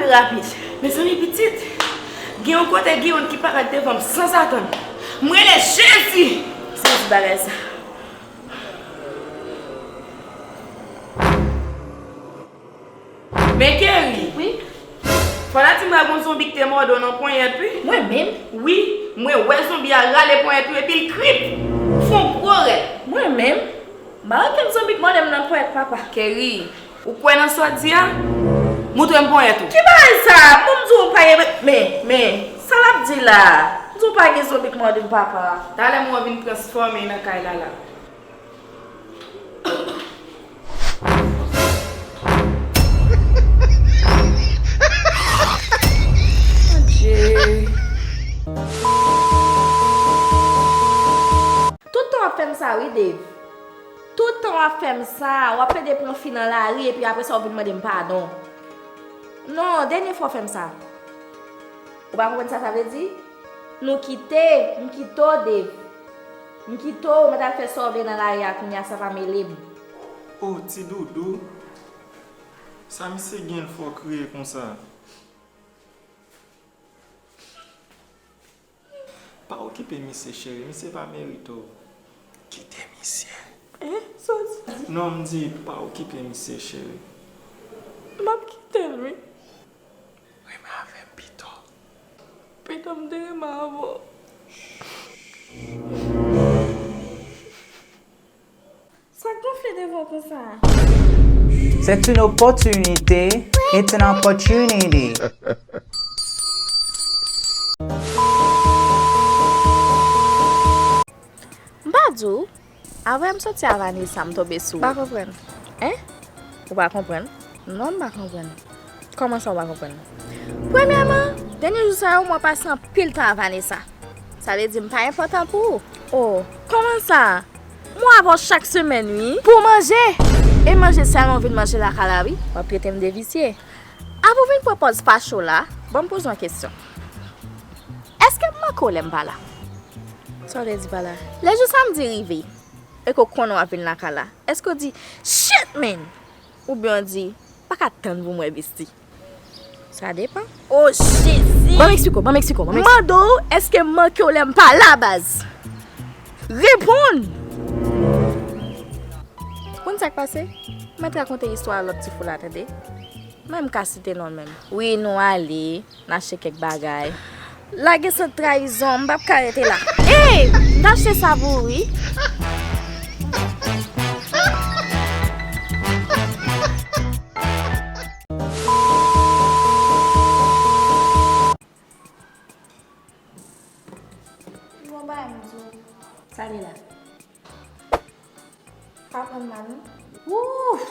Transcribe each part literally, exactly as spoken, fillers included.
Rapid. Mezanmi pitit, gen yon kote gen youn ki parèt devan m sanzatann. M rele Jezi! Sezi bagay sa. Men Kerry, wi. Fò la di m pa gon zonbi ki te mòde w nan ponyèt, wi. Mwen menm? Wi, mwen wè zonbi a rale ponyèt ou epi l krip. Fè yon gwo rèl. Mwen menm? M pa wè okenn zonbi k mòde m nan ponyèt, papa. Kerry, ou kwè nan sa w di a? Moutre m ponyèt ou. Ki bagay sa? Bon, m di w pa gen, men, men, sa l ap di la? M di w pa gen zonbi k mòde m, papa. Talè m wè w vin transfòme nan kay la la. Adje. Tout tan w ap fè m sa wi, Dave. Tout tan w ap fè m sa, w ap plede pran fi nan lari epi apre sa w vin mande m padon. Non, dènye fwa w fè m sa. Ou pa konprann sa sa vle di? Nou kite, m kite w, Dave. M kite w, mèt al fè sa w vle nan lari a kounye a, sa pa mele m. O, ti doudou. Sa misye gen l fè w kriye konsa? Pa okipe misye, cheri. Misye pa merite w. Kite misye. Hein? Sa w di? Non, m di, pa okipe misye, cheri. M ap kite l, wi. Renmen avè m pito. Pito m te renmen avè w. Sa k gonfle devan w konsa? C'est une opportunité. It's an opportunity. M pa di w, avan m soti a Vanessa, m tonbe sou ou. M pa konprann. Hein? Ou pa konprann? Non, m pa konprann. Kòman sa w pa konprann? Premyèman, dènye jou sa yo, mwen pase anpil tan a Vanessa. Sa vle di m pa enpòtan pou ou. Oh, kòman sa? Mwen avè w chak semèn, wi. Pou manje! E manje sèlman w vin manje lakay la, wi. W ap trete m de visye. Avan w vin pran pòz fache w la, ban m poze w yon kesyon. Èske m manke w lè m pa la? Sa w vle di pa la? Lè jou samdi rive, e ke w konnen w ap vin lakay la, èske w di, "Shit, man!" Oubyen w di, "Pa ka tann pou m wè Bestie"? Sa depann. O Jezi! Ban m eksplike w, ban m eksplike w, ban m eksplike w. M mande w, èske m manke w lè m pa la, baz? Reponn! Konn sa k pase? M mèt rakonte istwa a lòt ti fou la, tande. Mwen m ka site non l menm. Wi, nou ale, n achte kèk bagay. Lage sant trayizon, m p ap ka rete la. Ey! M t achte sa pou ou, wi. Bon bagay, m di w. Sa li la? Pa pran mal, non. Wouf!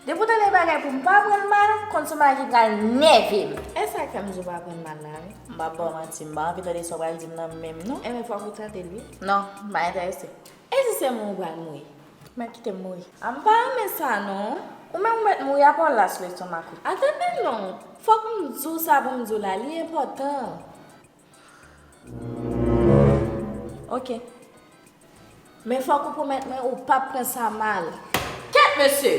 Depi w tande bagay pou m pa pran mal, konn se yon bagay ki pral nève m. E sa k fè m di w pa pran mal la, wi. M p ap ba w manti, m pa anvi tande sa w pral di m nan menm, non. Enben, fòk ou tande l, wi. Non, m pa enterese. E si se mwen ou pral mouri? Mèt kite m mouri. A, m pa renmen sa, non. Ou menm ou mèt mouri, apa w la sou lestomak ou? A, tande non. Fòk m di w sa pou m di w la, li enpòtan. Oke. Men fòk ou pwomèt mwen ou p ap pran sa mal. Kèt, mesye!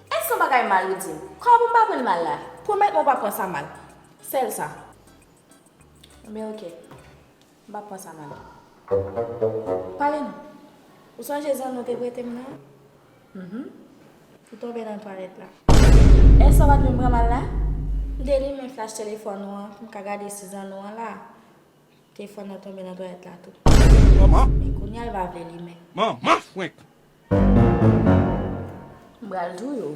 Èske se yon bagay mal ou di m? Kòman pou m pa pran l mal la? Pwomèt mwen ou p ap pran sa mal. Sèl sa. Enben, oke. M p ap pran sa mal. Pale non. Ou sonje zanno w te prete m nan? Mhm. Ou tonbe nan twalèt la. Èske w pa t vin pran mal la? M te limen flach telefòn ou an pou m ka gade si zanno w an la. Telefòn nan tonbe nan twalèt la tou. Manman! Men kounye a l pa vle limen. Manman frenk! M pral touye w.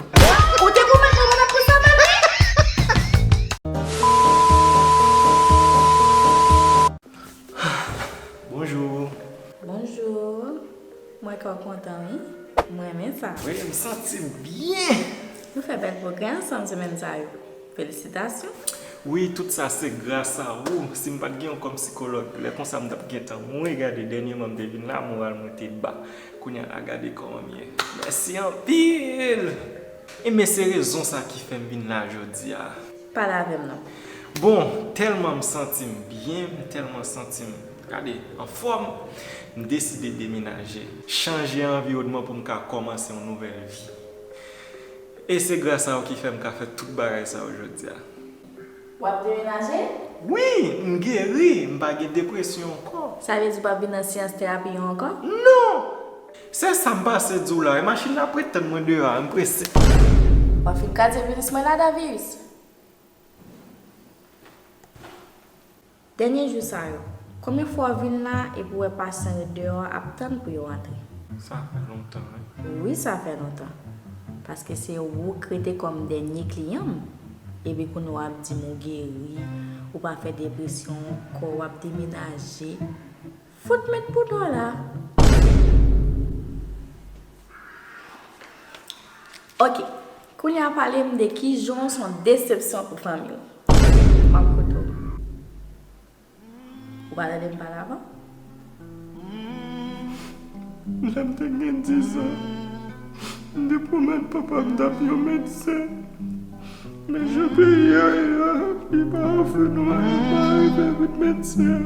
Ou te pwomèt mwen mwen ap pran sa mal, wi! Bonjou. Bonjou. Mwen kwè w kontan, wi. Mwen renmen sa. Wi, m santi m byen. Nou fè bèl pwogrè ansanm semèn sa yo. Felisitasyon. Wi, tout sa se gras a ou. Si m pa t gen w kòm sikològ, lè konsa m t ap gentan mouri. Gade, dènyèman m te vin la, moral mwen te ba. Kounye a la, gade kòman m ye. Mèsi anpil! Enben, se rezon sa ki fè m vin la jodi a. Pale avè m non. Bon, tèlman m santi m byen, m tèlman santi m, gade, anfòm, m deside demenaje, chanje anviwònman pou m ka kòmanse yon nouvèl vi. E se gras a ou ki fè m ka fè tout bagay sa yo jodi a. W ap demenaje? Wi, m geri, m pa gen depresyon ankò. Sa vle di w p ap vin nan seyans terapi yo ankò? Non! Se sa m pase di w la, e machin la ap ret tann mwen deyò a, m prese. W ap fin kraze biznis mwen la, Davius. Dènye jou sa yo, konbyen fwa w vin la epi w wè pasyan yo deyò a ap tann pou yo antre? Sa fè lontan, wi. Wi, sa fè lontan. Paske se ou k rete kòm dènye kliyan m. Epi kounye a w ap di m ou geri, ou pa fè depresyon ankò, w ap demenaje. Fout met pou dò la. Ok, kounye a pale m de kijan w se yon desepsyon pou fanmi w. M ap koute w. Ou pa tande m pale avan? Lè m te gen diz an, m te pwomèt papa m t ap yon medsen. Men jan peyi a ye a, li pa ofri nou anyen pou arive vin medsen.